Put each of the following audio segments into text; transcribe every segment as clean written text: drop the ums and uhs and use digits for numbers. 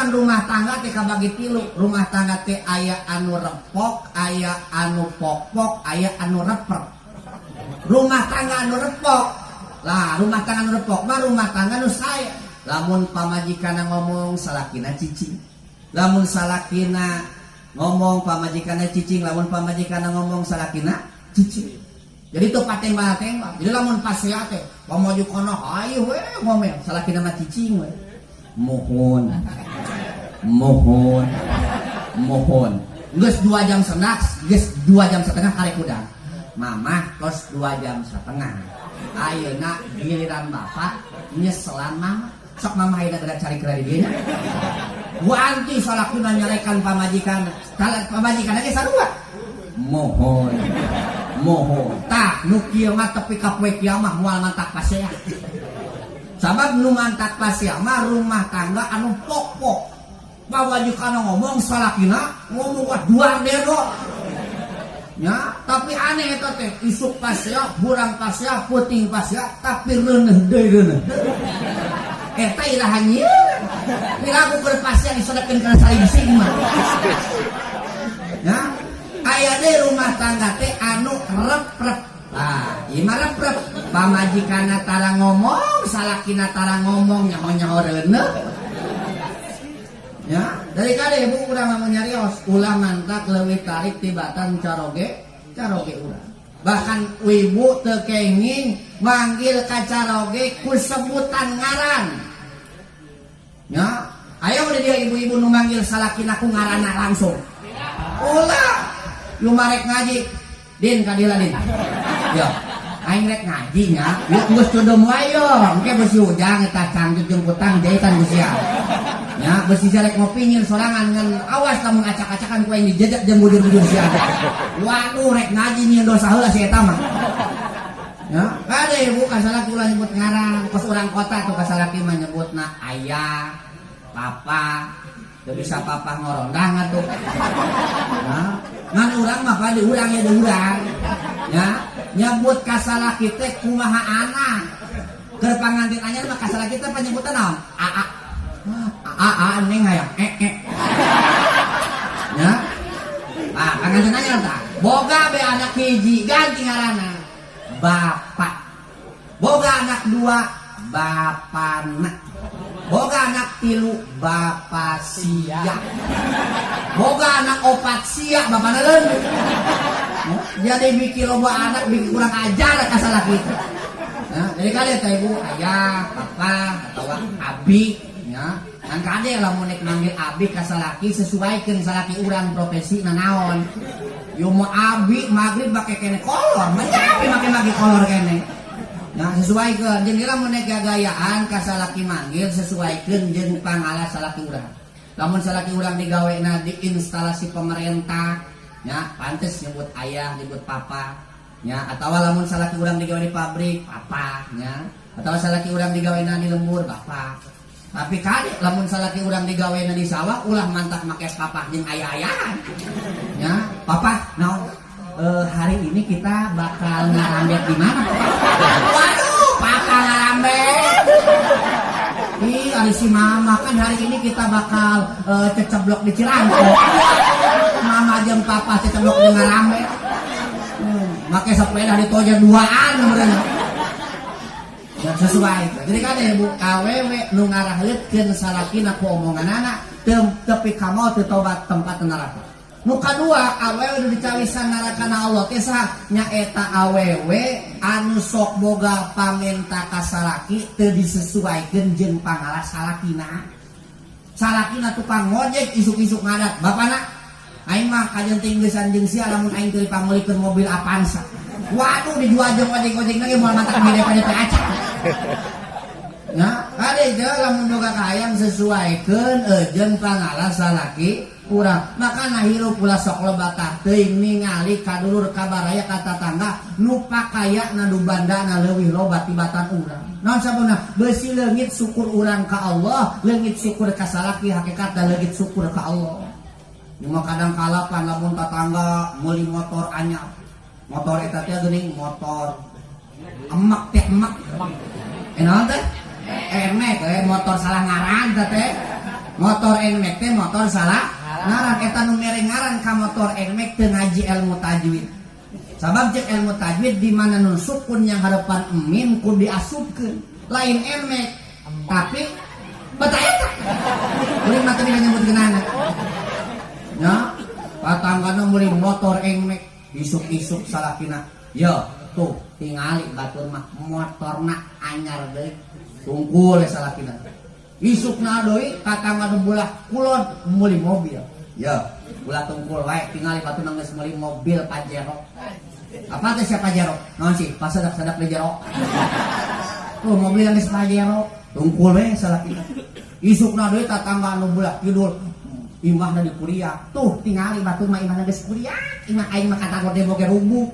pan rumah tangga teh kabagi tilu. Rumah tangga teh aya anu repok, aya anu pok-pok, aya anu reprek. Rumah tangga anu repok lah, rumah tangga anu repok mah rumah tangga nu sae. Lamun pamajikanna ngomong, salakina cicing. Lamun salakina ngomong, pamajikanna cicing. Lamun pamajikanna ngomong, salakina cicing. Jadi tuh patembal-tembal. Jadi lamun pasea teh pamajikanna hayu we ngomel, salakina mah cicing we. Mohon, mohon, mohon. Geus 2 jam setengah, geus 2 jam setengah karek udang. Mamah tos 2 jam setengah. Ayeuna giliran bapak nyeselan mama. Sok mama ayeuna geura cari kira di dieu. Wanti salakina nyarekan pamajikan, pamajikan ge sarua. Mohon, mohon. Tah, nu kieu mah tepi ka poe kiamah moal mantak pasea. Sabab nu mantak pasea mah rumah tangga anu pok-pok. Pamajikan ngomong, salakina ngomong, wah dua dedo. Ya, tapi aneh eta teh, isuk pasea, hurang pasea, peuting pasea, tapi reuneuh deui reuneuh. Eta iraha nyieun? Piraku keur pasea disodekeun kana salingsing mah. Ya, aya deui rumah tangga teh anu rep-rep. Nah, ieu mah rep-rep. Pamajikanna tara ngomong, salakina tara ngomong, nyaho-nyaho reuneuh. Ya, dari kali ibu urang mau nyarios, ulah mantak leuwih tarik tibatan caroge, caroge urang. Bahkan wibu teu kenging manggil ka caroge ku sebutan ngaran. Ya, ayo udah dia ibu-ibu nu manggil salakina ku ngaranna langsung. Ulah, lu marek ngaji, Din kadila Din. Yo, aing rek ngaji nya, yuk geus cudum wae yo, engke besi ujang eta cangcut jeung kutang jahitan geus sia. Ya, besi rek ngopi nyin sorangan ngan awas lamun acak-acakan ku aing dijejak jeung bujur-bujur sia. Waduh, rek ngaji nyieun dosa heula si eta mah. Ya, kade ibu ka salaki ulah nyebut ngaran, kos urang kota tuh ka salaki mah nyebutna ayah, papa, teu bisa papa ngorondang atuh. Nah, ngan urang mah padi urang ya urang. Ya, nyebut ka salaki teh kumaha anak. Keur pangantin anyar mah ka salaki teh panyebutan naon? Aa. Aa neng hayang e e. Ya. Ah, pangantin anyar tah. Boga be anak hiji ganti ngaranna. Bapak. Boga anak dua, bapana. Boga anak tilu, bapa sia. Boga anak opat sia, bapana leuneuh. Jadi bikin loba anak bikin kurang ajar ka salaki. Nah, jadi kali teh ibu ayah, papa atau abi ya. Kan kade lamun nek manggil abi ka salaki, sesuaikeun salaki urang profesi naon. Yo mau abi maghrib make kene kolor, mah abi make make kolor kene. Nah, sesuaikeun jeung lamun nek gagayaan ka salaki manggil, sesuaikeun jeung pangalah salaki urang. Lamun salaki urang digawena di instalasi pemerintah, ya pantes nyebut ayah, nyebut papa, ya. Atau lamun salaki urang digawe di pabrik, papa, ya. Atau salaki urang digawena di lembur, bapak. Tapi kali lamun salaki urang digawena di sawah, ulah mantak make papa jeung ayah-ayahan. Ya, papa, naon? Hari ini kita bakal ngarambet di mana, Papa? Waduh, papa ngarambet. Ih, ari si mama kan hari ini kita bakal ceceblok di Cirangkong. Mama jeung papa ceceblok di ngarambet. Make sepeda ditojer duaan meureun. Ya, sesuai. Jadi kan ibu awewe nu ngarahleutkeun salakina ku omonganana teu tepi ka maot teu tobat tempat neraka. Nu kadua, awewe nu dicawisan narakana Allah teh saha? Nyaeta awewe anu sok boga pamenta ka salaki teu disesuaikeun jeung pangalah salakina. Salakina tukang ngojek isuk-isuk ngadat. Bapana, aing mah kajeun tinggeusan jeung sia lamun aing teu dipangeulikeun mobil Avanza. Waduh, dijual jeung ojek-ojek lagi moal mantak gede pada teh acak. Nah, kade teh lamun boga kahayang sesuaikeun jeung pangalah salaki urang. Makana hirup ulah sok loba tah teuing ningali ka dulur, ka baraya, ka tatangga nu pakayana, nu bandana leuwih loba tibatan urang. Naon sababna? Beusi leungit syukur urang ka Allah, leungit syukur ka salaki hakikatna leungit syukur ka Allah. Cuma kadang kala pan lamun tatangga meuli motor anyar. Motor eta teh geuning motor emak teh emak. Eh, naon teh? Emek we motor salah ngaran teh teh. Motor Nmax teh motor salah ngaran. Eta nu mere ngaran ka motor Nmax teu ngaji ilmu tajwid. Sabab cek ilmu tajwid di mana nun sukun yang harapan mim kudu diasupkeun. Lain Nmax tapi beta eta. Kuring mah teu bisa nyebutkeunana. Ya, tatanggana meuli motor Nmax, isuk-isuk salakina. Yo, tuh tingali batur mah motorna anyar deui. Tungkul salakina. Isukna deui tatangga nu belah kulon meuli mobil. Ya, ulah tungkul wae, tingali batur geus meuli mobil Pajero. Apa teh sia Pajero? Naon sih? Pasadak-sadak di jero. Tuh mobil yang geus Pajero, tungkul we salakina. Isukna deui tatangga nu belah kidul imahna di kuliah. Tuh tingali batur mah imahna geus kuliah. Imah aing mah katagor demo ge rubuh.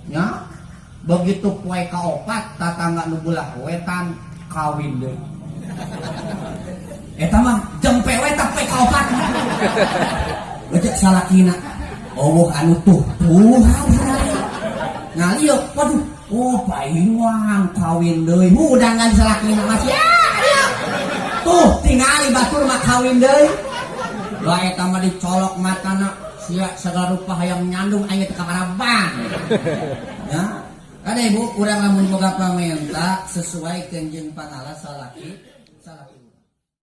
Ya. Begitu poe kaopat tatangga nu belah wetan kawin deui. Eta mah jempe we tah poe kaopat. Becek salakina. Oh anu tuh Tuhan ngaliuk, waduh, oh painwang kawin deui. Hudangan salakina masih ya, dieu. Tuh tingali batur mah kawin deui. Lah eta mah dicolok matana sia segala rupa hayang nyandung aing teh kamaraban. Ya. Ada ibu urang lamun boga pamenta sesuai jeung pangala salaki salaki.